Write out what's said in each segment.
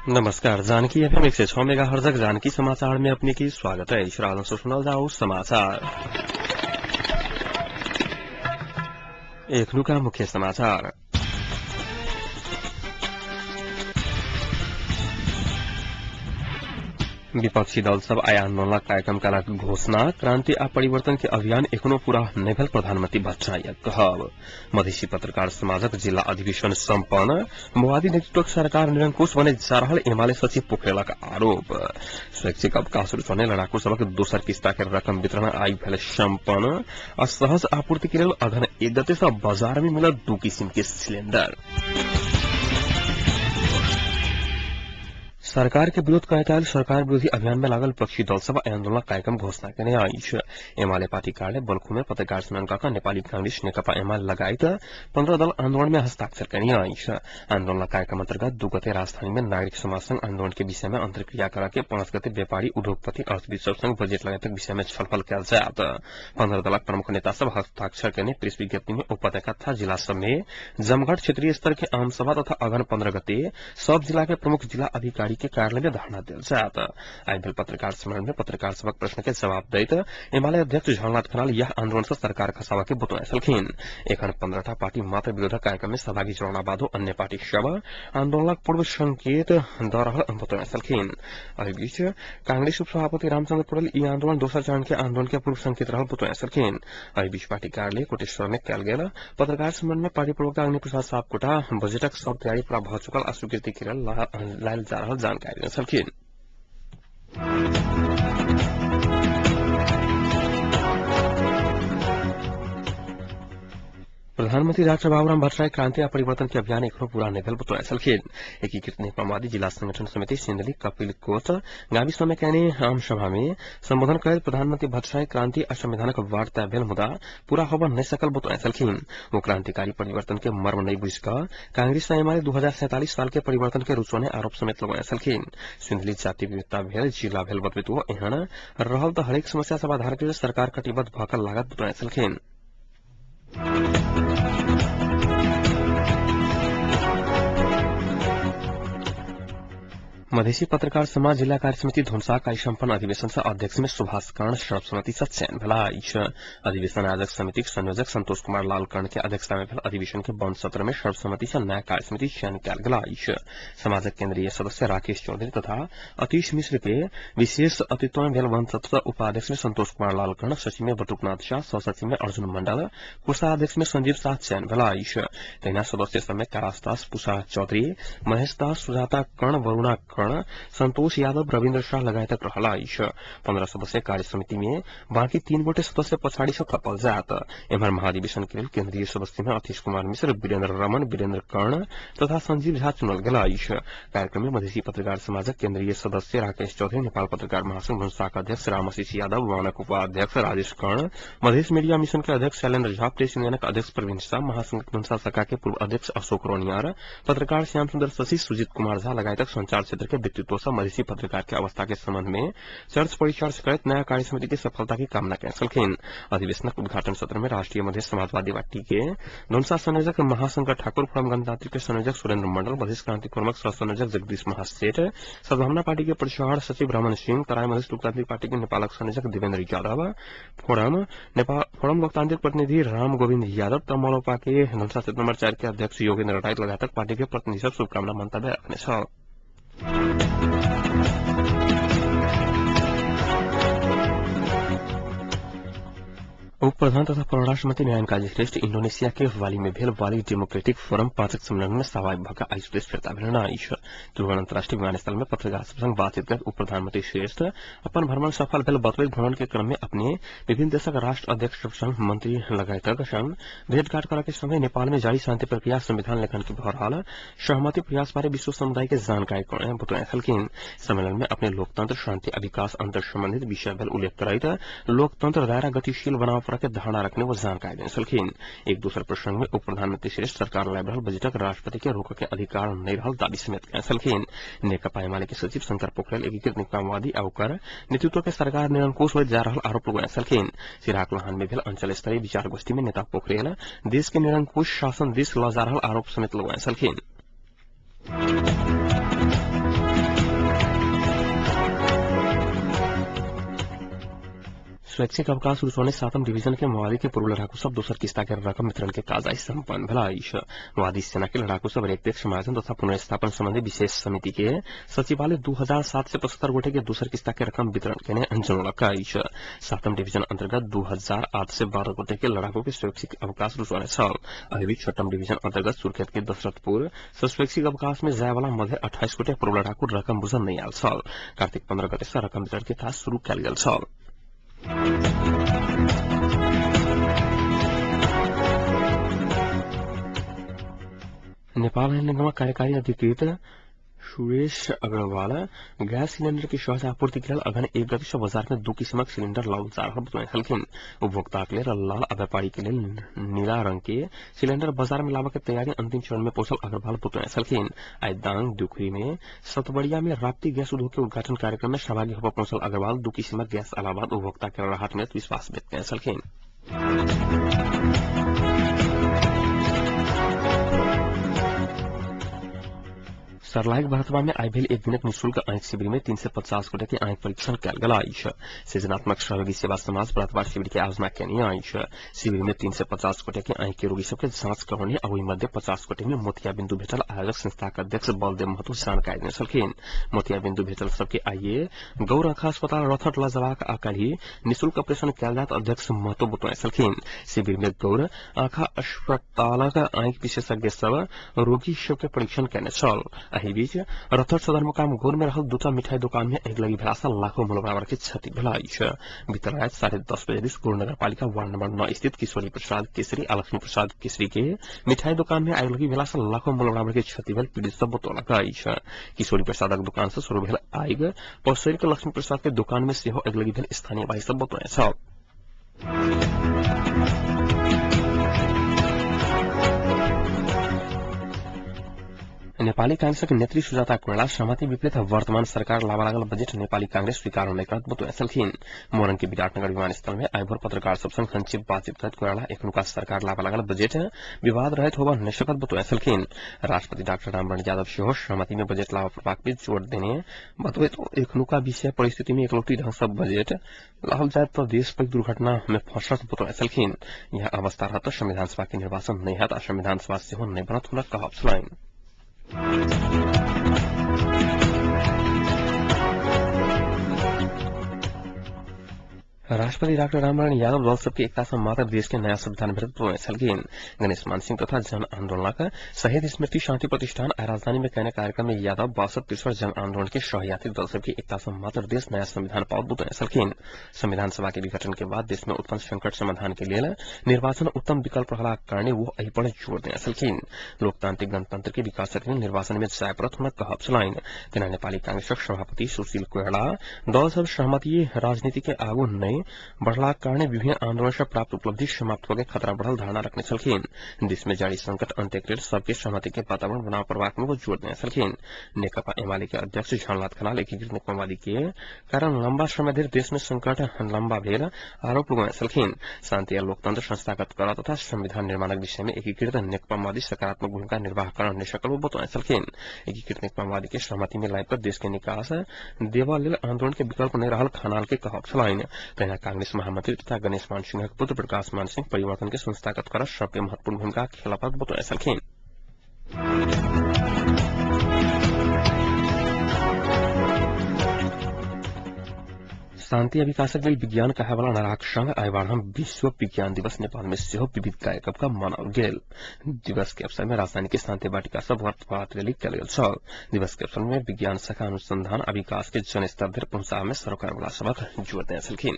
नमस्कार, जानकी एफएम 106 मेगाहर्जक जानकी समाचार में अपने की स्वागत है। सुनल जाओ समाचार। एखनुका मुख्य समाचार। विपक्षी दल सब आइ आन्दोलनक कार्यक्रम कयलक घोषणा। क्रांति आ परिवर्तन के अभियान एखनो पूरा नहि भेल प्रधानमंत्री भट्टराईक कहब। मधेसी पत्रकार समाजक जिला अधिवेशन सम्पन्न। माओवादी नेतृत्वक सरकार निरंकुश बनैत जा रहल एमाले सचिव पोखरेलक आरोप। शैक्षिक अवकाश रुचने लड़ाकू सभक दोसर किस्ता के रकम वितरण आइ भेल सम्पन्न। आ सहज आपूर्ति के लेल अघन 1 गते सँ बाजार में मिलत 2 किसिम के सिलेंडर। सरकार के विरोध करैत आयल सरकार विरोधी अभियान में लागल विपक्षी दल सब आन्दोलन कार्यक्रम घोषणा केने अछि। एमाले पार्टी कार्यालय बल्खु में पत्रकार सम्मेलन कऽ नेपाली कांग्रेस, नेकपा एमाले लगायत 15 दल आन्दोलन में हस्ताक्षर केने अछि। आन्दोलन कार्यक्रम अन्तर्गत 2 गते राजधानी में नागरिक समाज संग आन्दोलन के विषय में अन्तर्क्रिया करा के 5 गते व्यापारी, उद्योगपति, अर्थविद सब संग बजेट लगायतक विषय में छलफल कयल जायत। 15 दलक प्रमुख नेता सब हस्ताक्षर केने प्रेस विज्ञप्ति में उपत्यका तथा जिला सब में जमघट क्षेत्रीय स्तर के आम सभा तथा अघन 15 गते सब जिला के प्रमुख जिला अधिकारी के कार्यालय में धरना देल जायत। आइ भेल पत्रकार सम्मेलन में पत्रकार सभक प्रश्न के जवाब दैत एमाले अध्यक्ष झलनाथ खनाल यह आन्दोलन से सरकार खसावा के बतौने छलखिन। एखन 15टा पार्टी मात्र विरोधक कार्यक्रम में सहभागी जोड़ना बादो अन्य पार्टी सब आन्दोलनक पूर्व संकेत द रहल बतौने छलखिन। एहि बीच कांग्रेस उपसभापति रामचंद्र पौडेल ई आन्दोलन दोसर चरण के आन्दोलन के पूर्व संकेत रहल बतौने छलखिन। एहि बीच पार्टी कार्यालय कोटेश्वर में कयल गेल पत्रकार सम्मेलन में पार्टी प्रवक्ता अग्नि प्रसाद सापकोटा बजेटक सब तैयारी पूरा भऽ चुकल आ स्वीकृति के लेल लायल जा रहल जानकारी देने छलखिन। प्रधानमंत्री डाक्टर बाबूराम भट्टराई क्रांति आ परिवर्तन के अभियान एखनो पूरा नहि भेल बतौने छलखिन। एकीकृत माओवादी जिला संगठन समिति सिन्धुली कपिल कोट गाविस में कयने आम सभा में संबोधन करैत प्रधानमंत्री भट्टराई क्रांति आ संविधानक बाट तय भेल मुदा पूरा होबऽ नहि सकल बतौने छलखिन। ओ क्रांतिकारी परिवर्तन के मर्म नहि बुझि कऽ कांग्रेस आ एमाले 2047 साल के परिवर्तन के रुचौने आरोप समेत लगौने छलखिन। सिन्धुली जाति विविधता भेल जिला भेल बतबैत ओ एहन रहल तऽ हरेक समस्या समाधान के लेल सरकार कटिबद्ध भऽ कऽ लागत बतौने छलखिन। मधेसी पत्रकार समाज जिला कार्य समिति धुनसाक आइ सम्पन्न अधिवेशन से अध्यक्ष में सुभाष कर्ण सर्वसम्मति से चयन भेला अछि। अधिवेशन आयोजक समितिक संयोजक संतोष कुमार लाल कर्ण के अध्यक्षता में भेल अधिवेशन के बंद सत्र में सर्वसम्मति से नया कार्य समिति चयन कयल गेल अछि। समाजक केन्द्रीय सदस्य राकेश चौधरी तथा अतीश मिश्र के विशेष अतित्व में भेल बंद सत्र उपाध्यक्ष में संतोष कुमार लाल कर्ण, सचिव में बटुकनाथ शाह, सहसचिव में अर्जुन मंडल, कोषाध्यक्ष में संजीव शाह चयन भेला अछि। तहिना सदस्य सब में कैलाश दास, पुषा चौधरी, महेश दास, सुजाता कर्ण, वरुणा कर्ण, संतोष यादव, रविन्द्र शाह लगायतक रहल अछि। 15 सदस्य कार्य समिति में बाँकी 3 गोटे सदस्य पछाड़ी से थपल जायत। एम्हर महाधिवेशन के लेल केन्द्रीय सदस्य में अतीश कुमार मिश्र, वीरेन्द्र रमन, वीरेन्द्र कर्ण तथा संजीव झा चुनल गेल अछि। कार्यक्रम में मधेसी पत्रकार समाजक केन्द्रीय सदस्य राकेश चौधरी, नेपाल पत्रकार महासंघ धनुषाक अध्यक्ष रामआशीष यादव, वानक उपाध्यक्ष राजेश कर्ण, मधेश मीडिया मिशन के अध्यक्ष शैलेन्द्र झा, प्रेस यूनियनक अध्यक्ष प्रवीण शाह, महासंघ धनुषा शाखा के पूर्व अध्यक्ष अशोक रोनियार, पत्रकार श्याम सुन्दर शशि, सुजीत कुमार झा लगायतक संचार क्षेत्र के व्यक्तित्व से मधेसी पत्रकार के अवस्था के संबंध में चर्च परिचर्च करैत नया कार्य समिति के सफलता की कामना कयने छलखिन। अधिवेशनक उद्घाटन सत्र में राष्ट्रीय मधेश समाजवादी पार्टी के धनुषा संयोजक महाशंकर ठाकुर, फोरम गणतांत्रिक के संयोजक सुरेन्द्र मंडल, मधेश क्रांति फोरमक सह संयोजक जगदीश महासेठ, सद्भावना पार्टी के प्रचार सचिव रमन सिंह, तराई मधेश लोकतांत्रिक पार्टी के नेपालक संयोजक देवेन्द्र यादव, फोरम लोकतांत्रिक प्रतिनिधि राम गोविन्द यादव, तमलोपा के धनुषा क्षेत्र नंबर 4 के अध्यक्ष योगेन्द्र राई लगायतक पार्टी के प्रतिनिधि सब शुभकामना मंतव्य रखने छल। उप प्रधान तथा परराष्ट्र मंत्री नारायण काजी श्रेष्ठ इंडोनेशिया के वाली में भेल वाली डेमोक्रेटिक फोरम 5 सम्मेलन में सहभागी भऽ कऽ आइ स्वदेश फिर्ता भेल अछि। त्रिभुवन अंतर्राष्ट्रीय विमानस्थल में पत्रकार सब संग बातचीत करैत उप प्रधानमंत्री श्रेष्ठ अपन भ्रमण सफल भेल बतबैत भ्रमण के क्रम में अपने विभिन्न देशक राष्ट्र अध्यक्ष सब संग मंत्री लगायतक संग भेंटघाट करऽ के संगे नेपाल में जारी शांति प्रक्रिया, संविधान लेखन के भऽ रहल सहमति प्रयास बारे विश्व समुदाय के जानकारी करौने बतौने छलखिन। सम्मेलन में अपने लोकतंत्र, शांति आ विकास अंतर संबंधित विषय भेल उल्लेख करैत लोकतंत्र दायरा गतिशील बनाव के धारणा रखने वो जानकारी देने छलखिन। एक दोसर प्रसंग में उप प्रधानमंत्री श्रेष्ठ सरकार लाबि रहल बजटक राष्ट्रपति के रोकऽ के अधिकार नहि रहल दावी समेत कयने छलखिन। नेकपा एमाले के सचिव शंकर पोखरेल एकीकृत माओवादी आ ओकर नेतृत्व के सरकार निरंकुश होइत जा रहल आरोप लगौने छलखिन। सिराक लोहान में भेल अंचल स्तरीय विचार गोष्ठी में नेता पोखरेल देश के निरंकुश शासन दिस लऽ जा रहल आरोप समेत लगौने छलखिन। स्वैच्छिक अवकाश रुसौने 7 डिवीजन के माओवादी के पूर्व लड़ाकू सब दोसर किस्ता के रकम वितरण के काज आइ सम्पन्न भेल अछि। माओवादी सेना के लड़ाकू सब रेखदेख समायोजन तथा पुनर्स्थापन संबंधी विशेष समिति के सचिवालय 2775 गोटे के दोसर किस्ता के रकम वितरण केने जनौलक अछि। 7 डिवीजन अंतर्गत 2812 गोटे के लड़ाकू के स्वैच्छिक अवकाश रुसौने छल। अभी 6 डिवीजन अंतर्गत सुर्खेत के दशरथपुर स्वैच्छिक अवकाश में जाय वाला मध्य 28 गोटे पूर्व लड़ाकू रकम बुझल नहि आयल छल। कार्तिक 15 गते से रकम वितरण के काज शुरू कयल गेल छल। नेपाल निगमक कार्यकारी अधिकृत सुरेश अग्रवाल गैस सिलेंडर की सहज आपूर्ति के लेल अघन 1 गते से बाजार में 2 किस्मक सिलेंडर लाओल जा रहल बतौने छलखिन। उपभोक्ता के लेल लाल आ व्यापारी के लेल नीला रंग के सिलेंडर बाजार में लाबऽ के तैयारी अंतिम चरण में पहुंचल अग्रवाल बतौने छलखिन। आइ दांग दुखरी में सतबड़िया में राप्ती गैस उद्योग के उद्घाटन कार्यक्रम में सहभागी होबऽ पहुंचल अग्रवाल 2 किस्मक गैस अलावा उपभोक्ता के राहत में विश्वास व्यक्त कयने छलखिन। सर्लाहीक भरतवा में आइ भेल एक दिनक निःशुल्क आंखि शिविर में 350 गोटे के आंखि परीक्षण कयल गेल अछि। सृजनात्मक सहयोगी सेवा समाज भरतवा शिविर के आयोजना केने अछि। शिविर में 350 गोटे के आंखि के रोगी सबके जांच करौने आ ओहि मध्य 50 गोटे में मोतियाबिंदु भेटल आयोजक संस्थाक अध्यक्ष बलदेव महतो जानकारी देने छलखिन। मोतियाबिंदु भेटल सबके आइए गौर आंखा अस्पताल रथट ल जबाक आ काल्हि निःशुल्क ऑपरेशन कयल जायत अध्यक्ष महतो बतौने छलखिन। शिविर में गौर आंखा अस्पतालक आंखि विशेषज्ञ सब रोगी सबके परीक्षण केने छल। एहि बीच रथट सदरमुकाम गौर में रहल दूटा मिठाई दुकान में आगि लगी भेला से लाखों मूल्य बराबर के क्षति भेल अछि। बीतल राति 10:30 बजे दिस गौर नगरपालिका वार्ड नंबर 9 स्थित किशोरी प्रसाद केसरी आ लक्ष्मी प्रसाद केसरी के मिठाई दुकान में आगि लगी भेला से लाखों मूल्य बराबर के क्षति भेल पीड़ित सब बतौलक अछि। किशोरी प्रसादक दुकान से शुरू भेल आगि पसरि के लक्ष्मी प्रसाद के दुकान में सेहो आगि लगी भेल स्थानीय वासी सब बतौने छल। नेपाली कांग्रेसक नेत्री सुजाता कोइराला सहमति विपरीत वर्तमान सरकार लाबऽ लागल बजेट नेपाली कांग्रेस स्वीकार नहि करत बतौने छलखिन। मोरंग के विराटनगर विमानस्थल में आइ भोर पत्रकार सब संग संक्षिप्त बातचीत करैत कोइराला एखनुका सरकार लाबऽ लागल बजेट विवाद रहित होबऽ नहि सकत बतौने छलखिन। राष्ट्रपति डाक्टर रामवरण यादव सेहो सहमति में बजेट लाबऽ पड़बाक पर जोर देने बतबैत एखनुका विषय परिस्थिति में एकलौटी ढंग सँ बजेट लाओल जायत तऽ देश पैघ दुर्घटना में फंसत बतौने छलखिन। यह अवस्था रहत तऽ संविधान सभा के निर्वाचन नहि हैत आ संविधान सभा सेहो नहि बनत हुनक कहब छलनि। राष्ट्रपति डाक्टर रामवरण यादव दल सबके एकता सँ मात्र देश के नया संविधान भेटत बतौने छलखिन। गणेश मान सिंह तथा जन आंदोलनक शहीद स्मृति शांति प्रतिष्ठान आ राजधानी में कयने कार्यक्रम में यादव 62-63 जन आंदोलन के सहयात्री दल सबके एकता सँ मात्र देश नया संविधान पाओत बतौने छलखिन। संविधान सभा के विघटन के बाद देश में उत्पन्न संकट समाधान के लेल निर्वाचन उत्तम विकल्प रहलाक कारणे वो एहि पर जोर देने छलखिन। लोकतांत्रिक गणतंत्र के विकासक लेल निर्वाचन में जाय पड़त हुनक कहब छलनि। तेना नेपाली कांग्रेसक सभापति सुशील कोइराला दल सब सहमति राजनीति के आगू नहि बढ़लाक कारणे विभिन्न आंदोलन से प्राप्त उपलब्धि समाप्त होके खतरा बढ़ल धारणा रखने छलखिन। देश में जारी संकट अंत्य के लेल सबके सहमति के वातावरण बनाव पड़बाक में वो जोर देने छलखिन। नेकपा एमाले के अध्यक्ष झलनाथ खनाल एकीकृत माओवादी के कारण लंबा समय धरि देश में संकट लंबा भेल आरोप लगौने छलखिन। शांति आ लोकतंत्र संस्थागत कर तथा संविधान निर्माणक विषय में एकीकृत नेकपा माओवादी सकारात्मक भूमिका निर्वाह कर नहि सकल वो बतौने छलखिन। एकीकृत नेकपा माओवादी के सहमति में लाबि कऽ देश के निकास देबऽ लेल आंदोलन के विकल्प नहि रहल खनाल के कहब छलनि। तहिना कांग्रेस महामंत्री तथा गणेश मान सिंहक पुत्र प्रकाश मान सिंह परिवर्तन के संस्थागत कर सबके महत्वपूर्ण भूमिका खेलऽ पड़त बतौने छलखिन। शांति आ विकासक लेल विज्ञान कहायवाला नाराक संग आइ 12 विश्व विज्ञान दिवस नेपाल में सेहो विविध कार्यक्रम मनाओल गेल। दिवस के अवसर में राजधानी के शांति वाटिका सँ प्रभात रैली कयल गेल छल। दिवस के अवसर में विज्ञान शाखा अनुसंधान आ विकास के जन स्तर धरि पहुंचाबय में सरोकार वाला सबक जोर देने छलखिन।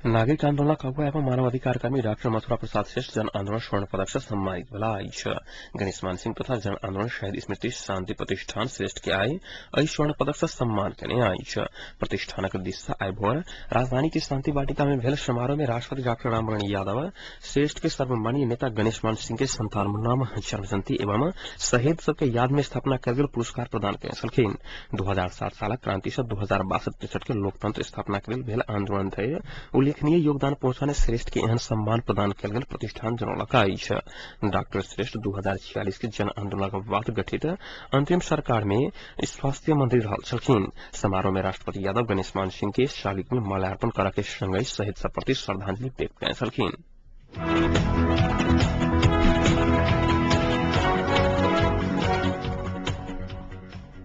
नागरिक आन्दोलनक अगुवा एवं मानवाधिकार कर्मी डाक्टर मथुरा प्रसाद श्रेष्ठ जन आन्दोलन स्वर्ण पदक से सम्मानित भेला अछि। गणेश मान सिंह तथा जन आन्दोलन शहीद स्मृति शांति प्रतिष्ठान श्रेष्ठ के आइ एहि स्वर्ण पदक से सम्मान केने अछि। प्रतिष्ठानक दिस सँ आइ भोर राजधानी के शांति वाटिका में भेल समारोह में राष्ट्रपति डाक्टर रामवरण यादव श्रेष्ठ के सर्वमान्य नेता गणेश मान सिंह के 57वां जन्मजयंती एवं शहीद सबके याद में स्थापना कयल गेल पुरस्कार प्रदान केने छलखिन। 2007 सालक क्रांति सँ 2062-63 के लोकतंत्र स्थापना के लेल भेल आन्दोलन धरि उल्लेखनीय योगदान पहुंचाने श्रेष्ठ के एहन सम्मान प्रदान कयल गेल प्रतिष्ठान जनौलक अछि। डाक्टर श्रेष्ठ 2046 के जन आंदोलनक बाद गठित अंतरिम सरकार में स्वास्थ्य मंत्री रहल छलखिन। समारोह में राष्ट्रपति यादव गणेशमान सिंह के शालिक में माल्यार्पण करा के संगहि शहीद सब प्रति श्रद्धांजलि व्यक्त कयने छलखिन।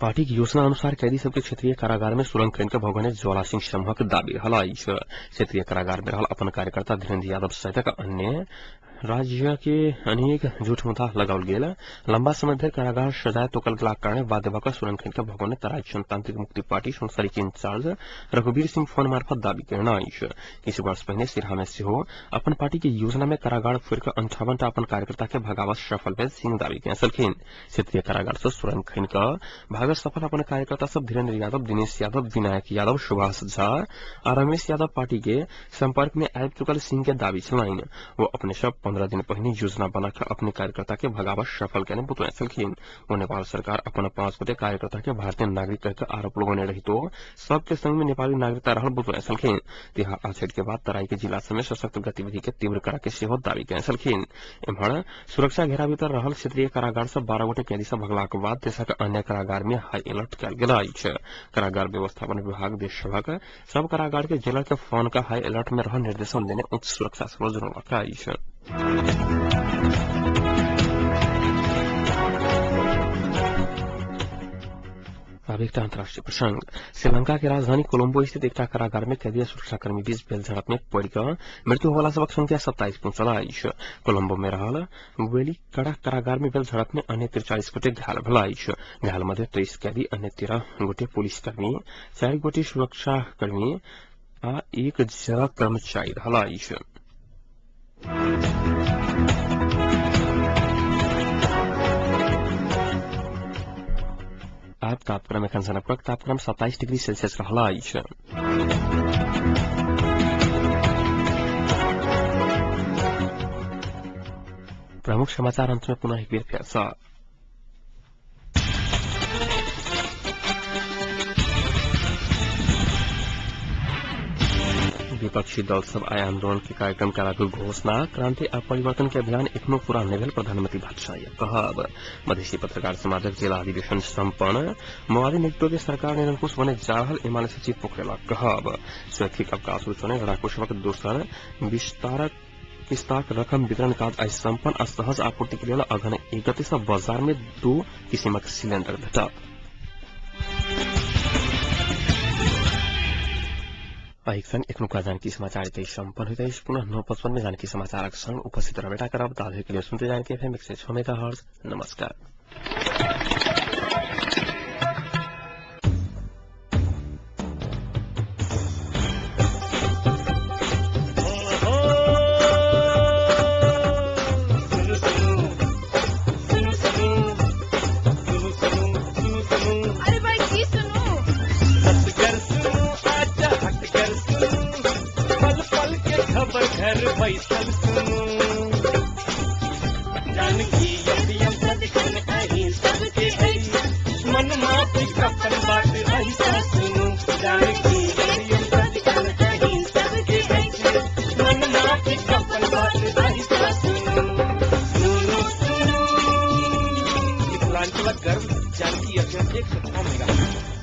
पार्टी की योजना अनुसार कैदी सबके क्षेत्रीय कारागार में सुरंग खनि के भगने ज्वाला सिंह समूहक दाबी रहल अछि। क्षेत्रीय कारागार में रहल अपन कार्यकर्ता धीरेन्द्र यादव सहितक अन्य राज्य के अनेक झूठ मुद्दा लगाओल गेल। लंबा समय धरि कारागार सजाय तोकल गेलाक कारणे बाध्य भऽ सुरंग खनि के भगने तराई जनतांत्रिक मुक्ति पार्टी सुनसरी के इंचार्ज रघुवीर सिंह फोन मार्फत दाबी केने अछि। किछु वर्ष पहिने सिरहा में सेहो अपन पार्टी के योजना में कारागार फोड़ि कऽ 58 टा अपन कार्यकर्ता के भगावत सफल भेल सिंह दाबी केने छलखिन। क्षेत्रीय कारागार से सुरंग खनि कऽ भागत सफल अपन कार्यकर्ता सब धीरेन्द्र यादव, दिनेश यादव, विनायक यादव, सुभाष झा आ रमेश यादव पार्टी के संपर्क में आबि चुकल सिंह के दाबी छलनि। वो अपने सब 15 दिन पहिने योजना बनाकर अपने कार्यकर्ता के भगावत सफल केने बतौने छलखिन। ओ नेपाल सरकार अपन 5 गोटे कार्यकर्ता के भारतीय नागरिक कहि के आरोप लगौने रहितो सबके संग में नेपाली नागरिकता रहल बतौने छलखिन। तिहार आ छठि के बाद तराई के जिला सब में सशक्त गतिविधि के तीव्र करा के सेहो दाबी केने छलखिन। एम्हर सुरक्षा घेरा भीतर रहल क्षेत्रीय कारागार से 12 गोटे कैदी सब भगलाक बाद देशक अन्य कारागार में हाई अलर्ट कयल गेल अछि। कारागार व्यवस्थापन विभाग देशभक सब कारागार के जेलर के फोन का हाई अलर्ट में रहल निर्देशन देने उच्च सुरक्षा स्रोत जनौलक अछि। अब एकटा अंतर्राष्ट्रीय प्रसंग। श्रीलंका के राजधानी कोलंबो स्थित एकटा कारागार में कैदी सुरक्षाकर्मी बीच भेल झड़प में पड़ि कऽ मृत्यु होवला सबक संख्या 27 पहुंचल अछि। कोलंबो में रहल वेलिकड़ा कारागार में भेल झड़प में अन्य 43 गोटे घायल भेल अछि। घायल मध्य 23 कैदी, अन्य 13 गोटे पुलिसकर्मी, 4 गोटे सुरक्षाकर्मी आ 1 जेल कर्मचारी रहल अछि। आब तापक्रम एखन जनकपुरक तापक्रम 27 डिग्री सेल्सियस रहल अछि। प्रमुख समाचार अंत में पुनः एक बेर फेर सँ। विपक्षी दल सब आइ आंदोलन के कार्यक्रम कराक घोषणा। क्रांति आ परिवर्तन के अभियान एखनो पूरा नहि भेल प्रधानमंत्री भट्टराई कहब। मधेसी पत्रकार समाजक जिला अधिवेशन सम्पन्न। माओवादी नेतृत्व के सरकार निरंकुश बने जा रहल एमाले सचिव पोखरेलक कहब। स्वैच्छिक अवकाश रुचने लड़ाकू सभक दोसर विस्तारक किस्ताक रकम वितरण काज आइ सम्पन्न आ सहज आपूर्ति के लेल अघन 1 गते सँ बाजार में 2 किसिमक सिलेंडर भेटत। एहिक संग एखनुका जानकी समाचार एतै सम्पन्न होइत अछि। पुनः 9:55 में जानकी समाचारक संग उपस्थित रहबेटा करब। ताधरि के लिए सुनते जानकी एफएम 106 मेगाहर्ट्ज। नमस्कार। अरे भाई की सुनू? खबर घर बैसल सुनू, जानकी एफएम सदिखन अहीं सबके अछि, मन माफिक अपन बात अहीं सँ सुनू, जानकी एफएम सदिखन अहीं सबके अछि, मन माफिक अपन बात अहीं सँ सुनू, सुनू सुनू। मिथिलांचलक गर्व जानकी एफएम 106 मेगाहर्ट्ज।